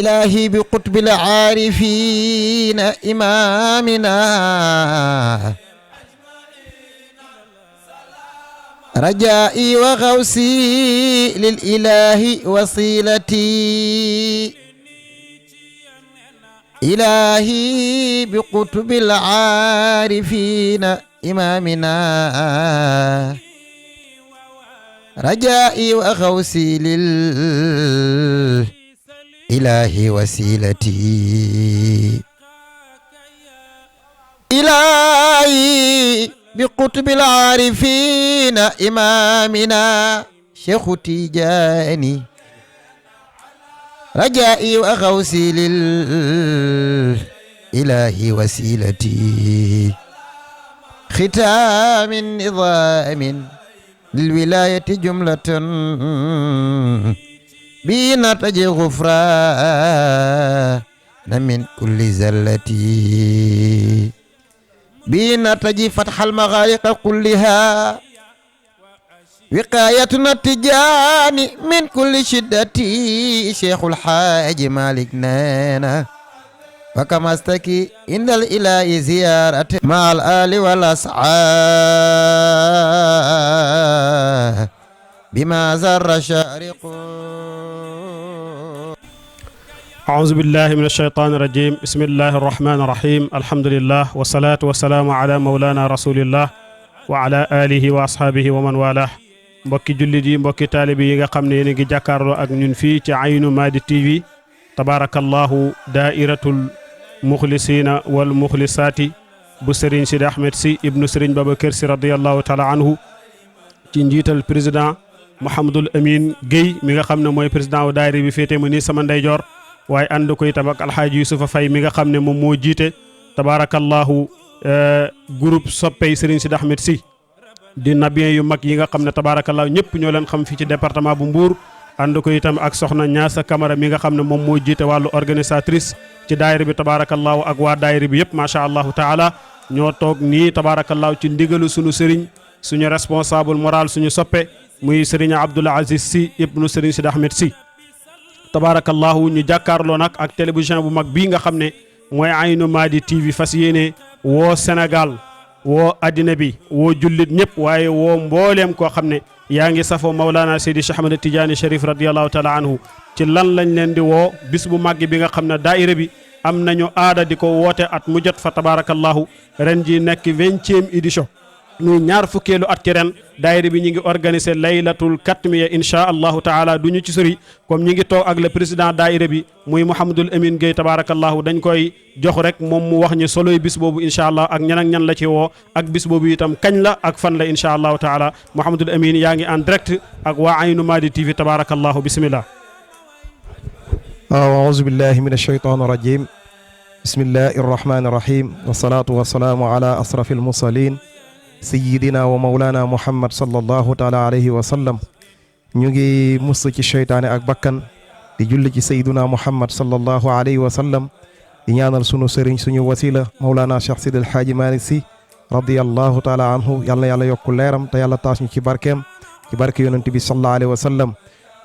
إلهي بقطب العارفين إمامنا رجائي وغوصي للإله وصيلتي إلهي بقطب العارفين إمامنا رجائي وغوصي للإله وسيلتي إلهي بقطب العارفين إمامنا شيخ تيجاني رجائي وغوصي للإله وسيلتي ختام النظام للولاية جملة بنتج غفران من كل زلتي بنتج فتح المغالق كلها وقايتنا التجاني من كل شدتي شيخ الحاج مالك نانا وكما استكي إن الإله زيارة مع الآل والأصحاب بما زر شارق. أعوذ بالله من الشيطان الرجيم بسم الله الرحمن الرحيم الحمد لله والصلاة والسلام على مولانا رسول الله وعلى آله وأصحابه ومن والاه. mbokki jullit yi mbokki taalibe yi nga xam ne yéen a ngi jàkkaarloo ak ñun fii ci Aynu Mady TV tabarakallahu daairatul muxlisina wal muxlisaati bu Serigne Sidi Ahmed Sy ibnu Serigne Babacar Sy radiyallahu taala anhu ci njiital président Mouhamadul Amin Guèye mi nga xam ne mooy président wu daayira bi féete ma nii sama ndeyjoor waaye ànd ko itam ak alxaaji Yusufa Fay mi nga xam ne moom moo jiite tabarakallahu groupe soppey Serigne Sidi Ahmed Sy di nabiyen yu mag yi nga xam ne tabaarakallaa ñëpp ñoo leen xam fii ci département bu Mbour ànd ko itam ak soxna Ñaasa Camara mi nga xam ne moom moo jiite wàllu organisatrice ci daayira bi tabaarakallaa ak waa daayira bi yëpp macha allahu taala ñoo toog nii tabaarakallaa ci ndigalu suñu sëriñ suñu responsable moral suñu soppe muy sëriñ Abdoul Aziz Sy ibnu sëriñ Sidi Ahmed Sy tabaarakallaa ñu jàkkaarloo nag ak télévision bu mag bii nga xam ne mooy Aynu Mady TV fas yéene woo Sénégal woo addina bi woo jullit ñëpp waaye woo mbooleem koo xam ne yaa ngi safoo Mawlana Seydi Cheikh Ahmed Tidiane Cherif radiyallahu taala anhu ci lan lañ leen di woo bis bu màgg bi nga xam ne daayira bi am nañu aada di ko woote at mu jot fa tabarakallahu ren ji nekk 20e édition muy ñaar fukkeelu at ci ren daayira bi ñi ngi organiser laylatul katmiya insha allahu taala du ñu ci sori comme ñi ngi toog ak le président daayira bi muy Mouhamadul Amin Guèye tabarakallahu dañ koy jox rek moom mu wax ñi soloy bis boobu insha allah ak ñan la ci woo ak bis boobu itam kañ la ak fan la insha allahu taala Mouhamadul Amin yaa ngi en direct ak waa Aynu Mady TV tabarakallahu bismillah. a'uuzu billahi min ash-shaytaani rajim bismillahi arrahmani irrahim wasalaatu wasalaamu ala asrafil mursalin sayidina wa maulana muhammad sallallahu taala alayhi wa sallam. ñu ngi mustu ci seytaane ak bakkan di julli ci sayiduna muhammad sallallahu alayhi wa sallam di ñaanal sunu sëriñ suñu wasila maulana cheikh Sidi El Hadji Malick Sy radiyallahu taala anhu yàlla na yàlla yokku leeram te yàlla taas ñu ci barkeem ci barke yonent bi sallallahu alayhi wa sallam.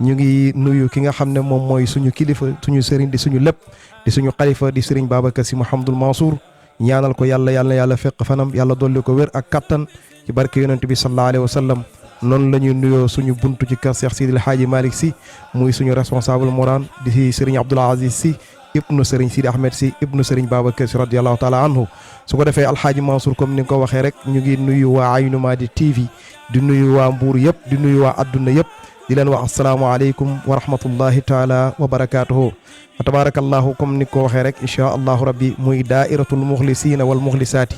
ñu ngi nuyu ki nga xam ne moom mooy suñu kilifa suñu sëriñ di suñu lépp di suñu xalifa di sëriñ Babacar Sy Mouhamadul Mansour ñaanal ko yàlla fekk fanam yàlla dolli ko wér ak kattan ci barke yonent bi sallallahu alayhi wa sallam. noonu la ñuy nuyoo suñu buntu ci kër Cheikh Sidi El Hadji Malick Sy muy suñu responsable moral di si sëriñ Abdoul Aziz Sy ibnu sëriñ Sidi Ahmed Sy ibnu sëriñ Babacar Sy radiyallahu taala anhu. su ko defee alxaaji Mansour comme ni nga ko waxee rek ñu ngi nuyu waa Aynu Mady TV di nuyu waa Mbour yëpp di nuyu waa adduna yëpp di leen wax asalaamaaleykum wa rahmatullahi taala wa barakaatuhu. wa tabarakallahu comme ni ko waxee rek incha allahu rabbi muy daairatul muxlisina wal muxlisaati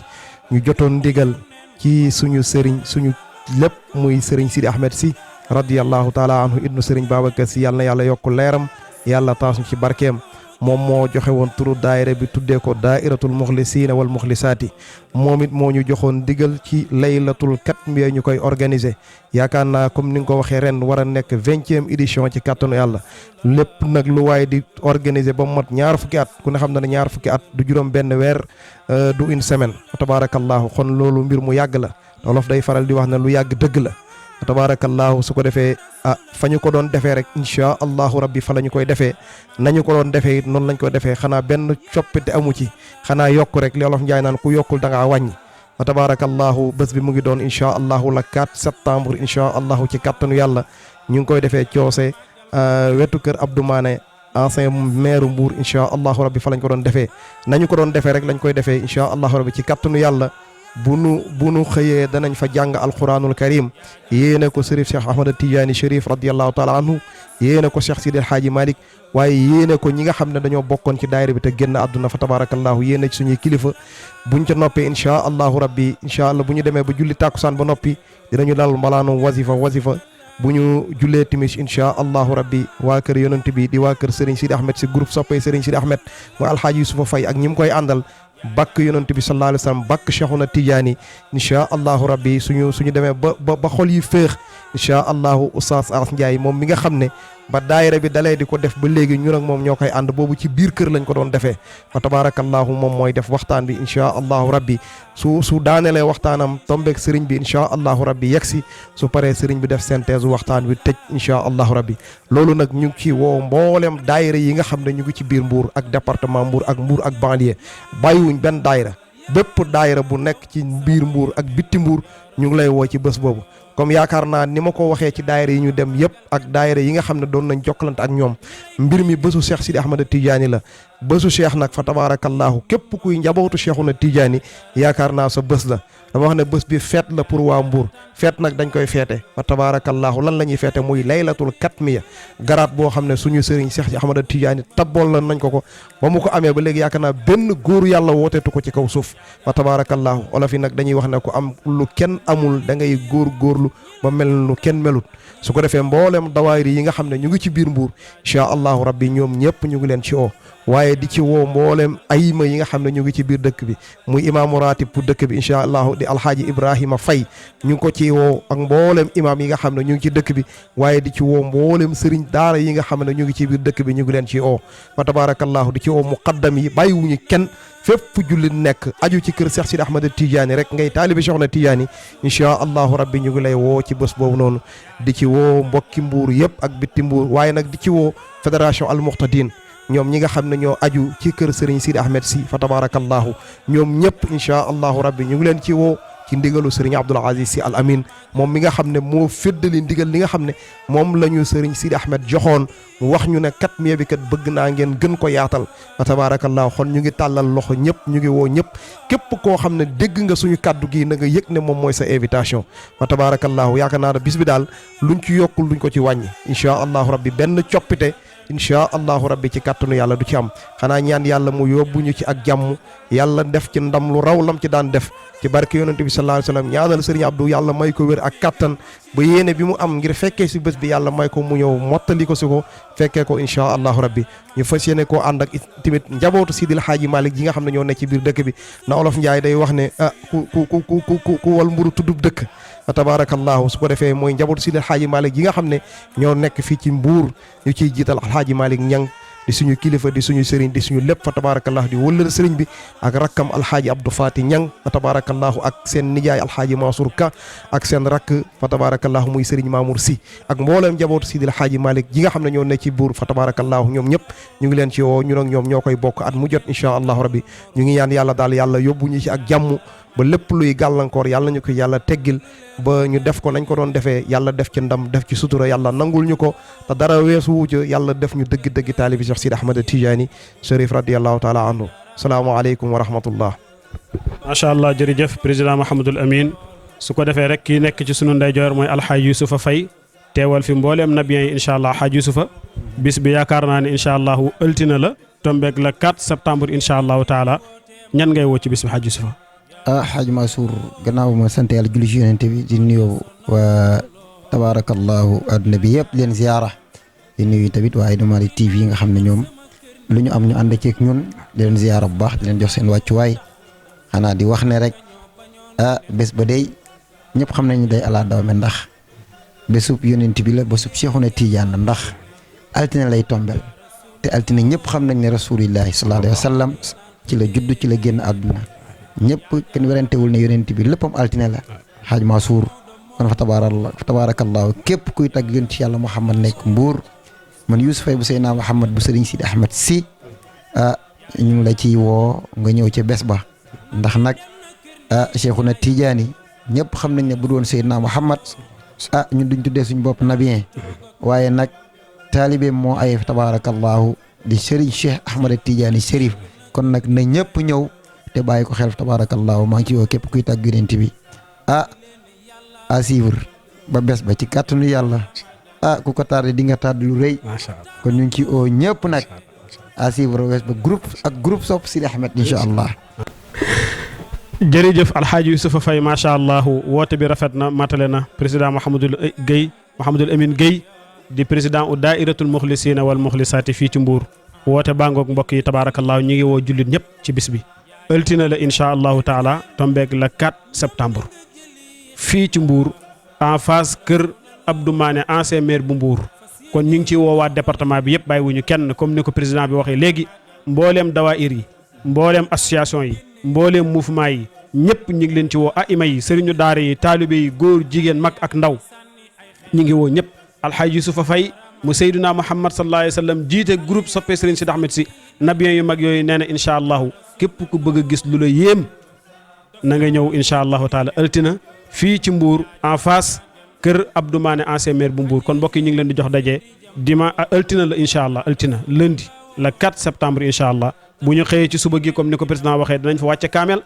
ñu jotoon ndigal ci suñu sëriñ suñu lépp muy sëriñ Sidi Ahmed Sy radiyallahu taala anhu ibnu sëriñ Babacar Sy yàlla na yàlla yokk leeram yàlla taas ñu ci barkeem. moom moo joxe woon turu daayira bi tuddee ko daairatul muxlisina wal muxlisaati moom it moo ñu joxoon digal ci laylatul katmiya ñu koy organiser yaakaar naa comme ni nga ko waxee ren war a nekk 20e édition ci kàttanu yàlla lépp nag lu waaye di organiser ba mu mat ñaar fukki at ku ne xam na ne ñaar fukki at du juróom benn weer du une semaine tabaarakallahu kon loolu mbir mu yàgg la wolof day faral di wax ne lu yàgg dëgg la tabarakallahu su ko defee fa ñu ko doon defee rek insha allahu rabbi fa la ñu koy defee nañu ko doon defee it noonu lañ koy defee xanaa benn coppite amu ci xanaa yokk rek li Olof Njaay naan ku yokkul da ngaa wàññi wa tabarakallahu bés bi mu ngi doon insha allahu la 4 septembre insha allahu ci kattanu yàlla ñu ngi koy defee coose wetu kër Abdou Mané ancien maire Mbour insha allahu rabbi fa lañ ko doon defee nañu ko doon defee rek lañ koy defee insha allahu rabbi ci kattanu yàlla bu nu xëyee danañ fa jàng alquranul karim yéene ko Chérif Cheikh Ahmad Tidiane Chérif radiallahu taala anhu yéene ko Cheikh Sidi El Hadji Malick waaye yéene ko ñi nga xam ne dañoo bokkoon ci daayira bi te génn àdduna fa tabarakallahu yéene ci suñuy kilifa buñ ca noppee insha allahu rabbi insha allah bu ñu demee ba julli tàkkusaan ba noppi dinañu dal mbalaanu wasifa bu ñu jullee timis insha allahu rabbi waa kër yonent bi di waa kër Serigne Sidi Ahmed si groupe soppay Serigne Sidi Ahmed mooy alxaaji Yusufa Fay ak ñi mu koy àndal bakk yonent bi sallallahu alayhi wa sallam bakk Cheikhuna Tidiane insha allahu rabbi suñu demee ba xol yi féex insha allahu Oustaz As Ndiaye moom mi nga xam ne ba daayira bi dalee di ko def ba léegi ñun ak moom ñoo koy ànd boobu ci biir kër lañ ko doon defee fa tabarakallahu moom mooy def waxtaan bi insha allahu rabbi su daanelee waxtaanam tombeek sëriñ bi insha allahu rabbi yegsi su paree sëriñ bi def synthèse waxtaan bi tëj insha allahu rabbi loolu nag ñu ngi ci woo mboolem daayira yi nga xam ne ñu ngi ci biir Mbour ak département Mbour ak banlieue bàyyiwuñ benn daayira bépp daayira bu nekk ci biir Mbour ak bitti Mbour ñu ngi lay woo ci bés boobu comme yaakaar naa ni ma ko waxee ci daayira yi ñu dem yëpp ak daayira yi nga xam ne doon nañ jokkalante ak ñoom mbir mi bésu Cheikh Sidi Ahmad Tidiane la bésu Cheikh nag fa tabarakallahu képp kuy njabootu Cheikhuna Tidiane yaakaar naa sa bés la dama wax ne bés bi feet la pour waa Mbour feet nag dañ koy feete fa tabarakallahu lan la ñuy feete muy laylatul katmiya garaat boo xam ne suñu sëriñ Cheikh Ahmad Tidiane tabbool la nañ ko ba mu ko amee ba léegi yaakaar naa benn góor yàlla wooteetu ko ci kaw suuf fa tabarakallahu olof yi nag dañuy wax ne ku am lu kenn amul da ngay góorlu ba mel lu kenn melut su ko defee mboolem dawaayri yi nga xam ne ñu ngi ci biir Mbour insha allahu rabbi ñoom ñëpp ñu ngi leen ci oo waaye di ci woo mboolem ayima yi nga xam ne ñu ngi ci biir dëkk bi muy imaamu ratib bu dëkk bi insha allahu di alhaaji Ibrahima Faye ñu ngi ko ci woo ak mboolem imaam yi nga xam ne ñu ngi ci dëkk bi waaye di ci woo mboolem sëriñ daara yi nga xam ne ñu ngi ci biir dëkk bi ñu ngi leen ci oo fa tabarakallahu di ci woo muqaddam yi bàyyiwuñu kenn fépp fu jullit nekk aju ci kër Cheikh Sidi Ahmad Tidiane rek ngay taalibi Cheikhuna Tidiane insha allahu rabbi ñu ngi lay woo ci bés boobu noonu di ci woo mbokki Mbour yëpp ak bitti Mbour waaye nag di ci woo fédération al muqtadin ñoom ñi nga xam ne ñoo aju ci kër Serigne Sidi Ahmed si fa tabarakallahu ñoom ñëpp insha allahu rabbi ñu ngi leen ci woo ci ndigalu Serigne Abdoul Aziz Sy Al Amin moom mi nga xam ne moo féddali ndigal li nga xam ne moom la ñu Serigne Sidi Ahmed joxoon mu wax ñu ne katmiya bi kat bëgg naa ngeen gën ko yaatal fa tabarakallahu xon ñu ngi tàllal loxo ñëpp ñu ngi woo ñëpp képp koo xam ne dégg nga suñu kàddu gi na nga yëg ne moom mooy sa invitation fa tabarakallahu yaakaar naa ne bis bi daal luñ ci yokkul luñ ko ci wàññi insha allahu rabbi benn coppite insha allahu rabbi ci kàttanu yàlla du ci am xanaa ñaan yàlla mu yóbbuñu ci ak jàmm yàlla def ci ndam lu raw lam ci daan def ci barke yonente bi sallallahu alayhi wasallam ñaanal sëriñ Abdou yàlla may ko wér ak kattan ba yéene bi mu am ngir fekkee si bés bi yàlla may ko mu ñëw mottali ko si ko fekkee ko insha allahu rabbi ñu fas yéene koo ànd ak tamit njabootu Sidil Haaji Malick yi nga xam ne ñoo nekk ci biir dëkk bi na olof Njaay day wax ne ku wal mburu tuddub dëkk fa tabarakallahu su ko defee mooy njabootu Sidil Haaji Malick yi nga xam ne ñoo nekk fii ci Mbuur ñu ciy jiital Alhaaji Malick Ñang di suñu kilifa di suñu sëriñ di suñu lépp fa tabarakallahu di wëllër sëriñ bi ak rakkam alhaaji Abdou Fati Ñang fa tabarakallahu ak seen nijaay alhaaji Mansour Ka ak seen rakk fa tabarakallahu muy sëriñ Mamour Sy ak mbooleem njabootu Sidil Haaji Malick ji nga xam ne ñoo ne ci Buur fa tabarakallahu ñoom ñëpp ñu ngi leen ci woo ñun ak ñoom ñoo koy bokk at mu jot insha allahu rabbi ñu ngi ñaan yàlla daal yàlla yóbbu ñu ci ak jàmm ba lépp luy gàllankoor yàlla ñu ko yàlla teggil ba ñu def ko nañ ko doon defee yàlla def ci ndam def ci sutura yàlla nangul ñu ko te dara weesu wuuja yàlla def ñu dëgg-dëgg taalibi Cheikh Sidi Ahmad Tidiane Chérif radiallahu taala anhu salaamaaleykum wa rahmatullah macha allah jërëjëf président Mahamadul Amin su ko defee rek kii nekk ci sunu ndeyjoor mooy alxaaj Yusufa Faye teewal fi mbooleem nabiyen yi incha allah xaaj Yusufa bis bi yaakaar naa ne incha allahu ëltina la tombeeg la 4 septembre incha allahu taala ñan ngay woo ci bis bi xaaj Yusufa Xaaj Mansour gannaaw ma sant yàlla julli ci yonent bi di nuyoo waa tabarakallahu adduna bi yëpp leen ziyaara di nuyu tamit waa Aïnou Malick TV yi nga xam ne ñoom lu ñu am ñu ànd ceeg ñun di leen ziyaara bu baax di leen jox seen wàccuwaay xanaa di wax ne rek bés ba day ñëpp xam nañu day ala dawme ndax bésub yonent bi la bésub Cheikhuna Tidiane la ndax altine lay tombel te altine ñëpp xam nañ ne rasulillahi sallallahu alayhi wa sallam ci la judd ci la génn àdduna ñëpp kenn werantewul ne yonent bi léppam altine la Xaaj Mansour kon fa tabarakallahu képp kuy tagg yonent yàlla Muhammad nekk Mbuur man Youssouf Faye bu Seydina Muhammad bu Serigne Sidi Ahmed Sy ñu ngi la ciy woo nga ñëw ca bés ba ndax nag Cheikhuna Tidiane ñëpp xam nañ ne bu doon Seydina Muhammad ñun duñ tuddee suñ bopp nabien waaye nag taalibeem moo ay tabarakallahu di Serigne Cheikh Ahmad Tidiane Chérif kon nag na ñëpp ñëw te bàyyi ko xel tabarakallahu maa ngi ci woo képp kuy tàgg yonent bi à suivre ba bés ba ci kàttanu yàlla ku ko tardé di nga tardé lu rëy kon ñu ngi ci oo ñëpp nag à suivre bés ba groupe sopp Sidi Ahmed incha allah. jërëjëf alxaaji Youssoufa Faye macha allah woote bi rafet na matale na président Mouhamadul Amine Guèye di président u daairatul muxlisina wal muxlisaati fii ci Mbuur woote bangoog mbokk yi tabaarakallaahu ñu ngi woo jullit ñëpp ci bis bi ëltina la incha allahu taala tombeeg le 4 septembre fii ci Mbuur en face kër Abdou Mané ancien maire bu Mbuur kon ñu ngi ciy woowaat département bi yëpp bàyyiwuñu kenn comme ni ko président bi waxee léegi mbooleem dawaayir yi mbooleem association yi mbooleem mouvement yi ñëpp ñu ngi leen ci woo aima yi sëriñu daara yi taalibe yi góor jigéen mag ak ndaw ñu ngi woo ñëpp alxaaji Youssoufa Faye mu Seydina Muhammad sallallahu alayhi wa sallam jiite groupe soppe Serigne Sidi Ahmed Sy nabiyen yu mag yooyu nee na incha allahu képp ku bëgg a gis lu la yéem na nga ñëw incha allahu taala ëltina fii ci Mbuur en face kër Abdou Mané ancien maire bu Mbuur kon mbokk yi ñu ngi leen di jox daje ëltina la incha allah ëltina lundi le 4 septembre incha allah bu ñu xëyee ci suba gi comme ni ko président waxee dinañ fa wàcce kaamel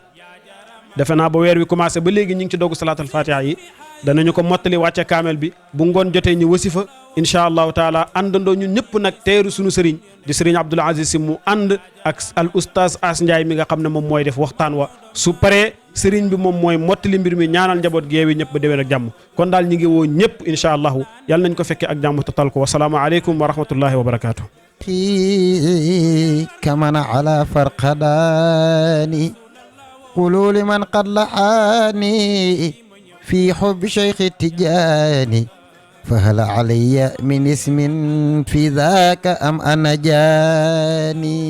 defe naa ba weer wi commencé ba léegi ñu ngi ci dogg salaatal fatiha yi danañu ko mottali wàcce kaamel bi bu ngoon jotee ñu wasifa incha allahu taala àndandoo ñun ñëpp nag teeru suñu sëriñ di sëriñ Abdoul Aziz Sy mu ànd ak al oustaz As Ndiaye mi nga xam ne moom mooy def waxtaan wa su paree sëriñ bi moom mooy mottali mbir mi ñaanal njaboot gi yeewi ñëpp ba déwén ak jàmm kon daal ñi ngi woo ñëpp incha allahu yàlla nañ ko fekkee ak jàmm total ko wasalaamu aleykum wa rahmatullahi wa barakaatu. كمن على فرقداني قولوا لمن قد لحاني في حب شيخ التجاني فهل علي من اسم في ذاك أم أنا جاني